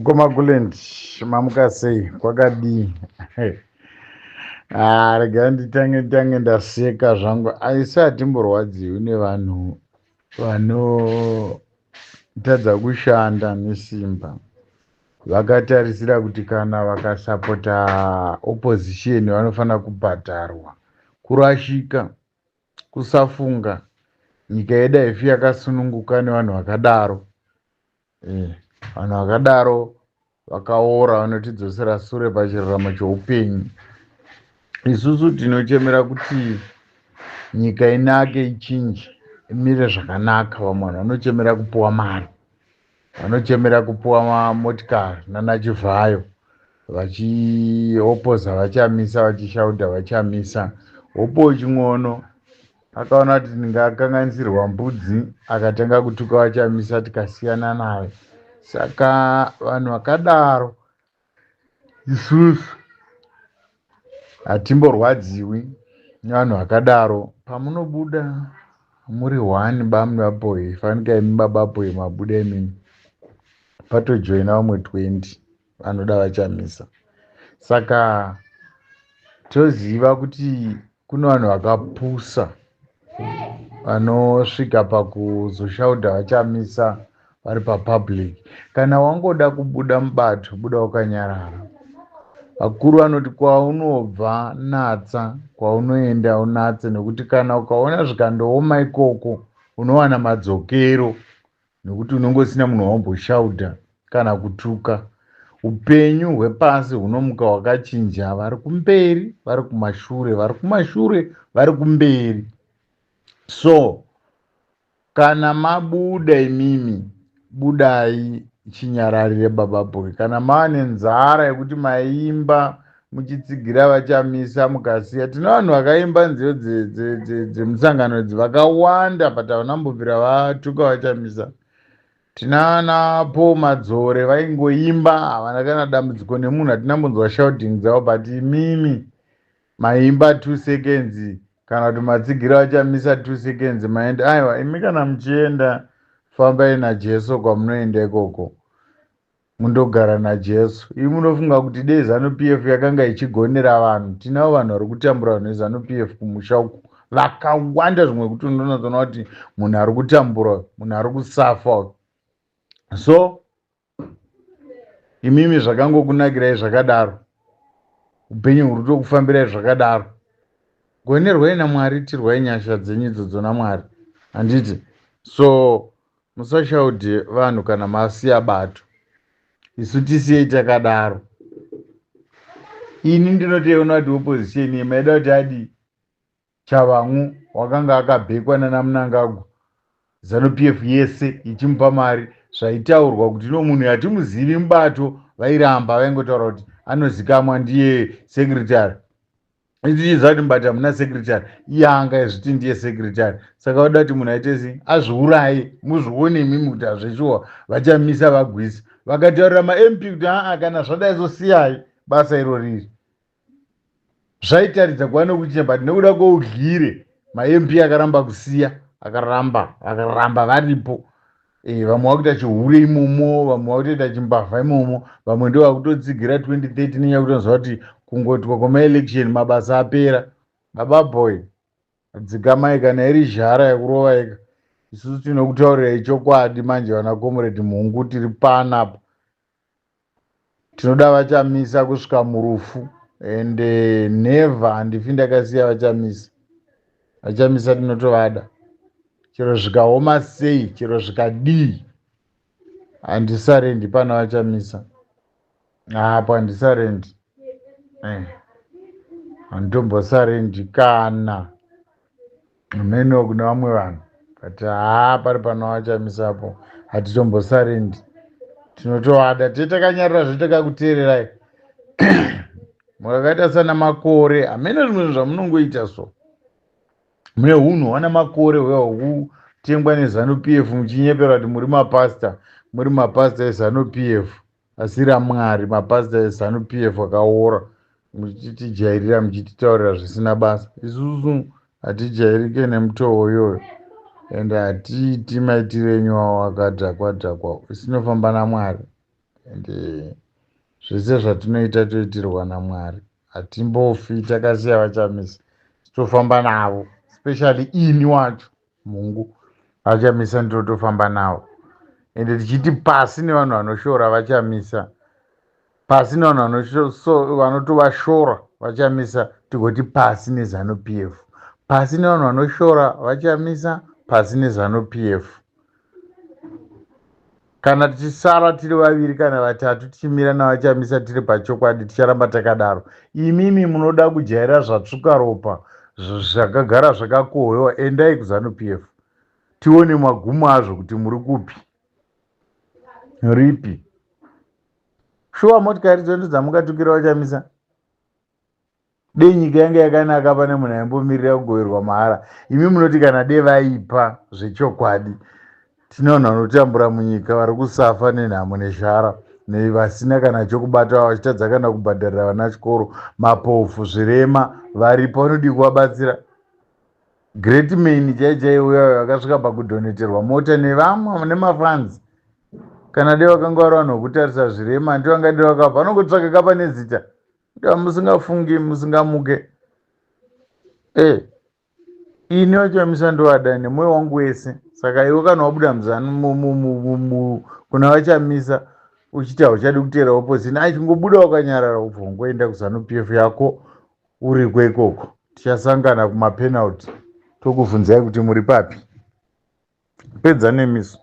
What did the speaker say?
Mukoma Kulent, mamuka sei? Kwakadii? Ah, regai nditange tange ndaseka zvangu. Aisi hatimborwadziwi nevanhu vanotadza kushanda nesimba. Vakatarisira kuti kana vakasapota opposition vanofanira kubhadharwa. Kurashika, kusafunga. Nyika yedu haifi yakasununguka nevanhu vakadaro. Eh, vanhu vakadaro vakaora vanotidzosera sure pachiraramo choupenyu. Isusu tinochemera kuti nyika inake ichinje imire zvakanaka. Vamwe vanhu vanochemera kupuwa mari, vanochemera kupuwa motikari nanaChivhayo vachiopoza vachamisa, vachishaudha vachamisa. Hopo Chin'ono akaona kuti ndingakanganisirwa mbudzi akatanga kutuka vachamisa tikasiyana naye. Saka vanhu vakadaro isusu hatimborwadziwi nevanhu vakadaro. Pamunobuda muri one bamubaboy fanika imi bababoy mabuda imimi patojoina vamwe 20 vanoda vachamisa. Saka toziva kuti kune vanhu vakapusa vanosvika pakuzoshauda vachamisa vari papublic. Kana wangoda kubuda mubato, buda wakanyarara. Vakuru vanoti kwaunobva natsa, kwaunoenda unatse, nekuti kana ukaona zvikandooma ikoko unowana madzokero nekuti unenge usina munhu waumboshaudha kana kutuka. Upenyu hwepasi hunomuka hwakachinja, vari kumberi vari kumashure, vari kumashure vari kumberi. So kana mabuda imimi, budai chinyararire baba boy. Kana mava nenzara yekuti maimba muchitsigira vachamisa mukasiya, tine vanhu vakaimba nziyo dzemusangano idzi vakawanda, but havana kumbobvira vatuka vachamisa. Tina ana Paul Madzore vaingoimba, havana kana dambudziko nemunhu, hatina mbonzwa shouting dzavo. But imimi maimba 2 seconds kana kuti matsigira vachamisa 2 seconds maenda. Aiwa imi kana muchienda, fambai naJesu kwamunoenda ikoko, mundogara naJesu. Imi munofunga kuti dei ZANU PF yakanga ichigonera vanhu, tinavo vanhu vari kutambura, vanhu veZANU PF kumusha uku vakawanda, zvimwe kuti unonatsoona kuti munhu ari kutambura, munhu ari kusafa. So imimi zvakangokunakirai zvakadaro, upenyu huri kutokufambirai zvakadaro. Gonerwai naMwari, tirwai nyasha dzenyu idzodzo naMwari, handiti? So musashaudhe vanhu kana masiya bato. Isu tisiyei takadaro. Ini ndinotoiona kuti opposition iyi maida kuti adii? Chavangu wakanga akabhekwa nana Mnangagwa, ZANU PF yese ichimupa mari. Zvaitaurwa kuti no munhu yatimuzivi mubato, vairamba, vaingotaura kuti anozikamwa ndiye secretary. Tichiziva kuti mubato hamuna secretary, iye anga izviti ndiye secretary. Saka vada kuti munhu aite sei? Azviuraye. Muzvione imimi kuti hazveshuwa vachamisa vagwisa. Vakataurira maMP kuti aa, kana zvadai sosiyai basa iro riri. Zvaitaridza kuva nekuchinja, but nekuda kweudyire maMP akaramba kusiya, akaramba, vakaramba varipo. Vamwe vakuita chihure imomo, vamwe vakutoita chimbavha imomo, vamwe ndo vakutotsigira 2030 nenyaya yekuti vanoziva kuti kungoitwa kwemaelection mabasa apera. Baba boy, dzikamai. Kana iri zhara yekurova ika, isusu tinokutaurirai chokwadi. Manje vana Comrade Mhungu, tiri panapa, tinoda vachamisa kusvika murufu and never, handifi ndakasiya vachamisa. Vachamisa tinotovada chero zvikaoma sei, chero zvikadii, handisarendi pana vachamisa apo, handisarendi, handitombosarendi kana mheno kune vamwe vanhu, but haa, pari pano vachamisapo hatitombosarendi, tinotovada. Tee takanyarira zve takakuteererai. Mukakaita sana Makore, hamene zvimwe zvinhu zvamunongoita so, mune unhu hwana Makore hwea hwekutengwa neZANU PF, muchinyepera kuti muri mapasta, muri mapasta eZANU PF asi raMwari, mapasta eZANU PF akaora, muchitijairira, muchititaurira zvisina basa. Isusu hatijairike nemutoo iyoyo and hatiiti maitiro enyu awo akadhakwa dhakwa. Isinofamba naMwari. Ende zvese zvatinoita toitirwa naMwari. Hatimbofi takasiya vaChamisa, tofamba navo, especially ini wacho mhungu vaChamisa ndinotofamba navo. Ende tichiti pasi nevanhu vanoshora vaChamisa, pasi nevanhu vanotovashora vaChamisa, tigoti pasi neZanu PF, pasi nevanhu vanoshora vaChamisa, pasi neZanu PF. Kana tichisara tiri vaviri kana vatatu tichimira navaChamisa tiri pachokwadi, ticharamba takadaro. Imimi munoda kujaira zvatsvuka ropa zvakagara zvakakohwewa, endai kuZanu PF tione magumo azvo kuti muri kupi ripi. Shuwa motikari dzondo dzamungatukira vaChamisa, dei nyika yanga yakanaka pane munhu aimbomirira kugoverwa mahara. Imi munoti kana de vaipa zvechokwadi, tine vanhu vanotambura munyika vari kusafa nenhamo nezhara, nevasina kana chokubata, vachitadza kana kubhadharira vana chikoro, mapofu, zvirema varipo, vanodii kuvabatsira? Great man chai chai uya akasvika pakudhoneterwa mota nevamwe nemafanzi. Kana dei vakanga vari vanhu vokutarisa zvirema, ndi vangadi vakapa vanongotsvaka kapa nezita musingafungi musingamuke. E ini vaChamisa ndovada nemwoyo wangu wese. Saka iwe kana wabuda muzanu kuna vaChamisa uchiti hauchadi kuteera opposition, achingobuda wakanyarara, ubva ungoenda kuZanu PF yako uriko ikoko. Tichasangana kumapenalty, tokubvunzai kuti muri papi. Pedza nemiso.